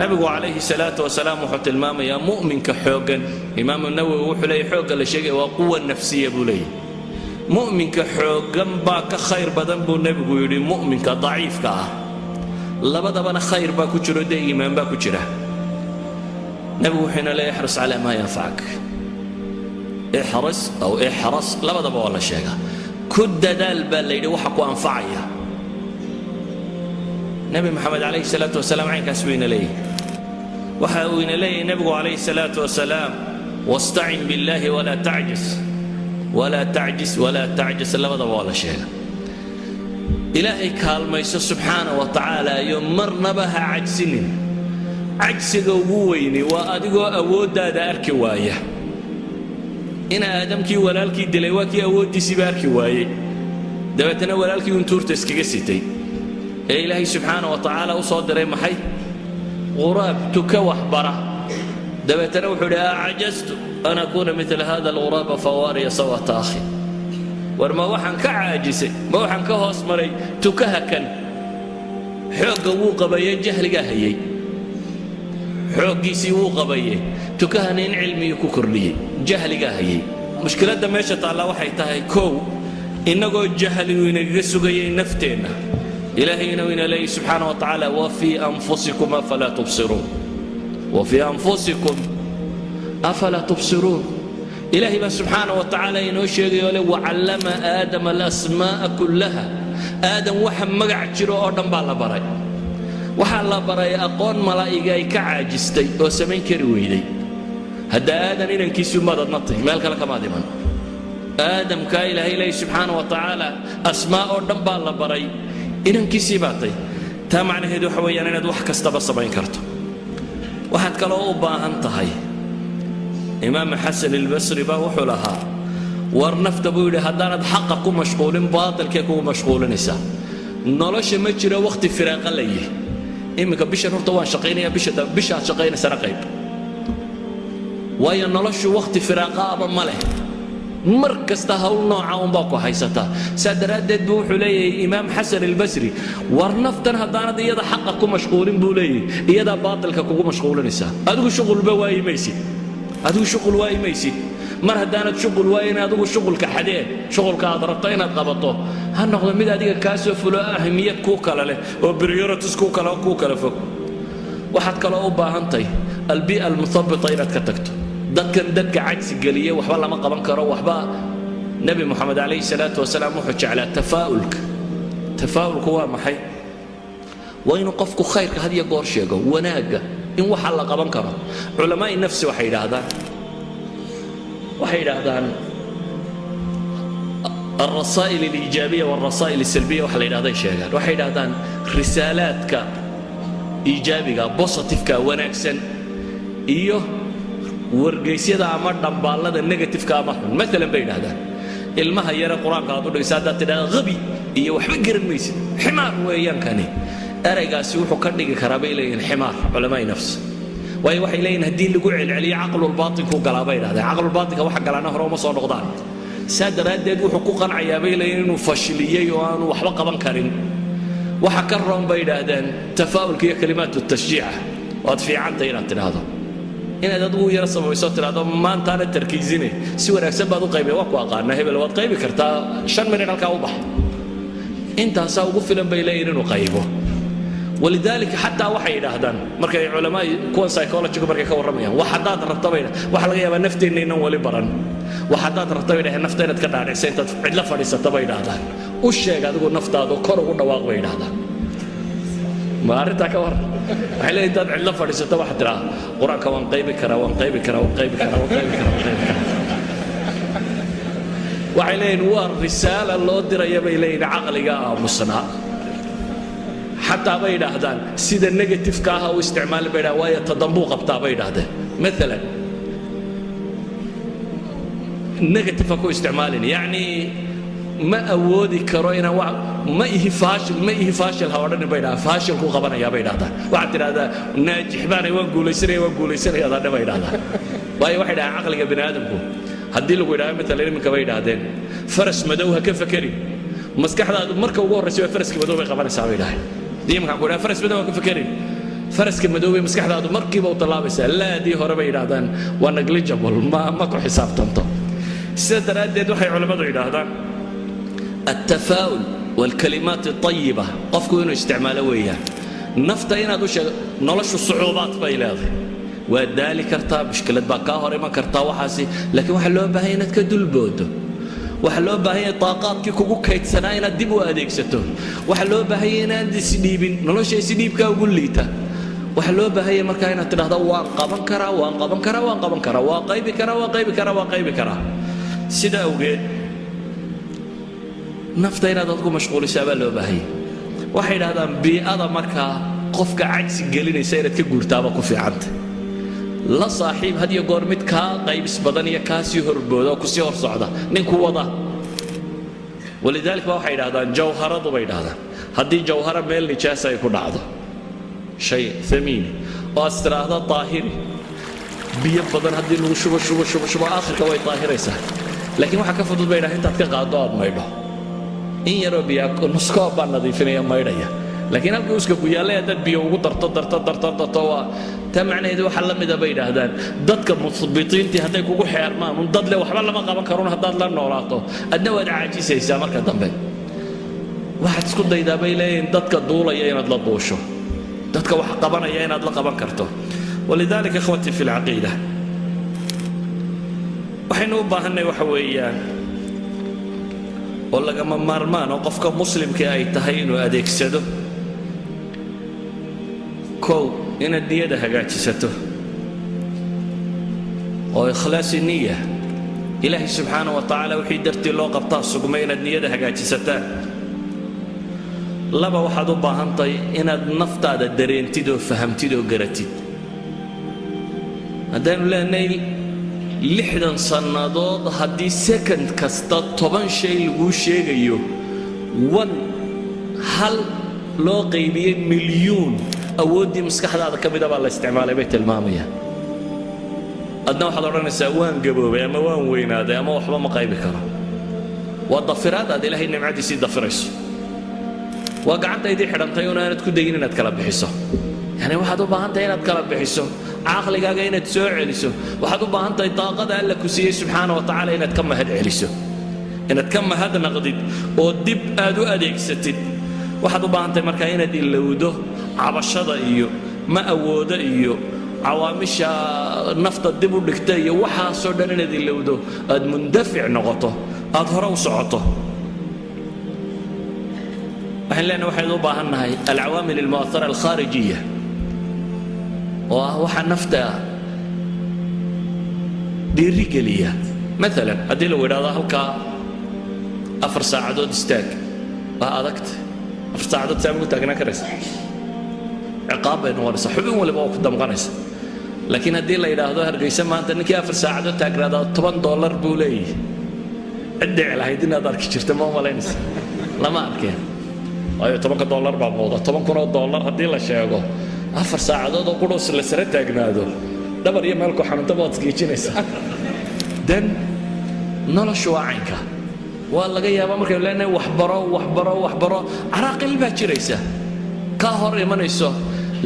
Nabigu calayhi salaatu wasalaam wuxuu tilmaamayaa mu'minka xooggan. Imaamu Nawowi wuxuu leeyahy, xoogga la sheegaya waa quwa nafsiya buu leeyahy. Mu'minka xooggan baa ka khayr badan buu nebigu yidhi mu'minka daciifka ah. Labadabana khayr baa ku jiro, dee iimaan baa ku jira. Nebigu wuxuu ina leeyahy: احرص على ما ينفعك. احرص أو احرص, labadaba waa la sheegaa. Ku dadaal baa la yidhi waxa ku anfacaya. Nebi Maxamed calayhi salaatu wasalaam caynkaas buu ina leeyahy. Waxa uu ina leeyahay nebigu calayhi salaatu wasalaam: واستعن بالله ولا تعجز. ولا تعجز, ولا تعجز, labadaba waa la sheega. Ilaahay kaalmayso subxaana wa tacaala iyo marnaba ha cajsinin. Cajsiga ugu weyni waa adigoo awooddaada arki waaya. Ina Aadamkii walaalkii dilay waa kii awooddiisiiba arki waayey, dabeetana walaalkii un tuurta iskaga sitay ee Ilaahay subxaana wa tacaala u soo diray maxay? Quraab, tuka waxbara. Dabeetana wuxuu idhi: أعجزت أن أكون مثل هذا الغراب فأواري سوءة أخي. War ma waxaan ka caajisay, ma waxaan ka hoos maray tukaha kan? Xoogga wuu qabaye, jahligaa hayay. Xooggiisii wuu qabaye, tukahana in cilmigii ku kordhiyey, jahligaa hayay. Mushkiladda meesha taalla waxay tahay, kow, innagoo jahligu inagaga sugayay nafteenna, Ilaahayna ina leeyahy subxaana wa tacaala: وفي أنفسكم أفلا تبصرون. وفي أنفسكم أفلا تبصرون. Ilaahay baa subxaana wa tacaala inoo sheegay oo le: وعلم آدم الأسماء كلها. Aadam waxa magac jiro oo dhan baa la baray. Waxaa la baray aqoon malaa'iga ay ka caajistay oo samayn kari weyday. Hadda Aadan inankiisii umaad adna tahy, meel kale kamaad iman. Aadamkaa Ilaahay leeyahy subxaana wa tacaala asmaa oo dhan baa la baray, inankiisii baa tay. Taa macnaheedu waxa weeyaan inaad wax kastaba samayn karto. Waxaad kaloo u baahan tahay, Imaam Xasan Ilbasri baa wuxuu lahaa: war nafta, buu yidhi, haddaanad xaqa ku mashquulin, baatilkay kugu mashquulinaysaa. Nolosha ma jiro wakhti firaaqa la yihi. Iminka bishan horta waan shaqaynaya, bisha bishaad shaqaynaysana qayb, waayo noloshu wakhti firaaqa aba ma leh. Mar kasta hawl nooca unbaa ku haysataa. Saa daraaddeed buu wuxuu leeyahay Imaam Xasan Albasri: war naftan haddaanad iyada xaqa ku mashquulin, buu leeyahay, iyadaa baatilka kugu mashquulinaysaa. Adigu shuqulba waayi maysid, adigu shuqul waayi maysid. Mar haddaanad shuqul waayin, adigu shuqulka xadee. Shuqulka aad rabto inaad qabato ha noqdo mid adiga kaa soo fulo, ahmiyad kuu kale leh oo priorities kuu kala fog. Waxaad kaloo u baahantahay البيئة المثبطة inaad ka tagto, dadkan dadka cajsi geliya, waxba lama qaban karo, waxba. Nebi Moxamed calayhi salaatu wasalaam wuxuu jeclaa tafaa'ulka. Tafaa'ulku waa maxay? Waa inuu qofku khayrka had iyo goor sheego, wanaagga, in waxa la qaban karo. Culamaai nafsi waxay yidhaahdaan الرسائل الإيجابية والرسائل السلبية. Waxa la yidhahday sheegaan, waxay yidhahdaan risaalaadka iijaabiga, positiveka, wanaagsan, iyo wargeysyada ama dhambaallada negativeka ama xun. Maalan bay yidhahdaan, ilmaha yare Qur-aanka aad u dhigaysa haddaad tidhahda "habi" iyo "waxba garan maysid", "ximaar" weeyaan kani, eraygaasi wuxuu ka dhigi karaa, bay leeyihin, ximaar. Culamaai nafs, waayo waxay leeyihin haddii lagu celceliyo caqlulbaatinku galaa, bay yidhahdeen. Caqlulbaatinka waxa galaana hore uma soo noqdaan. Saa daraaddeed wuxuu ku qancayaa, bay leeyihin, inuu fashiliyey oo aanu waxba qaban karin. Waxa ka roon, bay yidhaahdeen, tafaa'ulka iyo kalimaat tashjiica. Waad fiicantay inaad tidhaahdo, inaad adigu yaro samayso, tidhaahdo maantaana tarkiisine, si wanaagsan baad u qaybay, waa ku aqaanaa hebel, waad qaybi kartaa, 5 minit halkaa u bax, intaasaa ugu filan, bay leeyihin, inuu qaybo. ولذلك xataa waxay yidhaahdaan markay culamaa kuwan psychologygu markay ka warramayaan, wax haddaad rabta, bay, waxa laga yaabaa nafteenna inaan weli baran, wax haddaad rabta, bay dhahdeen, nafta inaad ka dhaadhicsa, intaad cidlo fadhiisata, bay yidhaahdaan, u sheeg adigu naftaadu, kor ugu dhawaaq, bay yidhaahdaan. Ma arrintaa ka warran? Waxay leeyihin intaad cidlo fadhiisato waxaad tidhaa: "Qur-aanka waan qaybi karaa, waan qaybi karaa, waan qaybi karaa, waan qaybi karaa, waan qaybi karaa." Waxay leeyihin waa risaala loo diraya, bay leeyihin, caqliga aamusnaa. Xataa bay yidhaahdaan sida negativeka ah u isticmaali, bay yidhahdaan, waayo tadambuu qabtaa, bay yidhaahdeen. Maalan negative ha ku isticmaalin, yacni "ma awoodi karo inaan wa ma ihi faashil, ma ihi faashil" ha odhanin, bay dhahdaan, faashil ku qabanayaa, bay dhahdaan. Waxaad tidhahdaa "naajix baanay, waan guulaysanaya, waan guulaysanaya" adadhe, bay dhahdaan. Waayo waxay dhahaan caqliga bini aadamku haddii lagu yidhahdo matalan iminka, bay yidhaahdeen, "faras madow ha ka fekerin", maskaxdaadu marka ugu horraysa waa faraska madow bay qabanaysaa, bay dhahdeen. Haddii iminkaan ku idhaha "faras madow ha ka fekerin", Faraska madoobay maskaxdaadu markiiba u tallaabaysaa. Laadii hore bay yidhaahdaan waa negligible, ma ku xisaabtanto. Sida daraaddeed waxay culammadu yidhaahdaan التفاؤل والكلمات الطيبة qofku inuu isticmaalo weeyaan. Nafta inaad u sheego noloshu sucuubaad bay leedahay, waa daali kartaa, mushkilad baa kaa hor iman kartaa, waxaasi, laakiin waxaa loo baahan inaad ka dulboodo. Waxaa loo baahan yahay taaqaadkii kugu kaydsanaa inaad dib u adeegsato. Waxaa loo baahan yahay inaad isdhiibin. Nolosha isdhiibkaa ugu liita. Waxaa loo baahan yahay markaa inaad tidhahdo: waan qaban karaa, waan qaban karaa, waan qaban karaa, waa qaybi karaa, waa qaybi karaa, waa qaybi karaa. Sida awgeed nafta inaad adku mashquulisaa baa loo baahan yahay. Waxay idhahdaan bii'ada markaa qofka cajsi gelinaysa inaad ka guurtaaba ku fiicanta. La saaxiib had iyo goor mid kaa qaybis badan iyo kaa sii horbooda oo kusii hor socda, ninku wada. ولذلك ba waxay idhahdaan jawharadu bay idhahdaan, haddii jawhara meel nijaasa ay ku dhacdo, shay ثمين oo aad tiraahdo daahiri, biyo badan haddii lagu shubo, shubo, shubo, shubo, aakhirka way daahiraysaa. Laakiin waxaa ka fudud bay idhahdaan intaad ka qaaddo aad maydho. In yaroo biyaa, nuskoob baa nadiifinaya, maydhaya. Laakiin halkii uska ku yaallay haddaad biyo ugu darto, darto, darto, darto, waa taa macnaheedu. Waxa la mida bay yidhaahdaan dadka muthbitiintii hadday kugu xeermaan un dad le waxba lama qaban karun, haddaad la noolaato adna waad caajisaysaa marka dambe. Waxaad isku daydaa bay leeyihiin dadka duulaya inaad la duusho, dadka wax qabanaya inaad la qaban karto. ولذلك إخوتي في العقيدة, waxaynu u baahanay waxa weeyaan oo lagama maarmaan oo qofka muslimka ay tahay inuu adeegsado: kow, inaad niyada hagaajisato oo إخلاص النية, Ilaahay subxaana wa tacaala wixii dartii loo qabtaa sugmay, inaad niyada hagaajisataan. Laba, waxaad u baahantahay inaad naftaada dareentid oo fahamtid oo garatid. Haddaynu leenahay 60 sannadood haddii second kasta 10 shay laguu sheegayo, one hal loo qaybiyey milyuun awooddii maskaxdaada ka mida baa la isticmaalay bay tilmaamayaan. Adna waxaad odhanaysaa waan gaboobay ama waan weynaaday ama waxba ma qaybi karo. Waa dafiraad aad Ilaahay nimcadiisii dafirayso. Waa gacantaydii xidhantay un aanad ku dayin inaad kala bixiso. Yani waxaad u baahan tahay inaad kala bixiso, caqligaaga inaad soo celiso. Waxaad u baahan tahay daaqada Alla ku siiyey subxaana wa tacaala inaad ka mahad celiso, inaad ka mahadnaqdid oo dib aad u adeegsatid. Waxaad u baahan tahay markaa inaad ilowdo cabashada iyo ma awoodo iyo cawaamisha nafta dib u dhigta iyo waxaasoo dhan inaad ilowdo, aad mundafic noqoto, aad hore u socoto. Waxaan leenahay waxaynu u baahan nahay العوامل المؤثرة الخارجية oo ah waxa nafta dhiirigeliya. Maalan haddii lagu idhahdo halkaa 4 saacadood istaag, waa adagta. 4 saacadood saa magu taagnaan karaysa? Ciqaab bay noqonaysaa, xubin waliba oo ku damqanaysa. Laakiin haddii la yidhaahdo Hargeysa maanta ninkii 4 saacadood taagnaadaa $10 buu leeyahay, cid dhici lahayd inaad arki jirta ma umalaynaysa? Lama arkeen, waayo $10-ka baa muuqda. $10,000 haddii la sheego, 4 saacadood oo qudhus la sare taagnaado, dhabar iyo meelku xanuuntaba waad isgeejinaysaa. Dan noloshu waa caynka. Waa laga yaabaa markaynu leenahay waxbaro, waxbaro, waxbaro, caraaqil baa jiraysa kaa hor imanayso,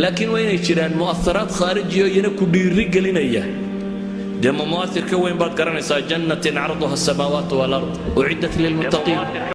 laakiin waa inay jiraan مؤثرات خارجية iyana ku dhiiri gelinaya. Dee ma mu'athir ka weyn baad garanaysaa? جنة عرضها السماوات والأرض أعدت للمتقين.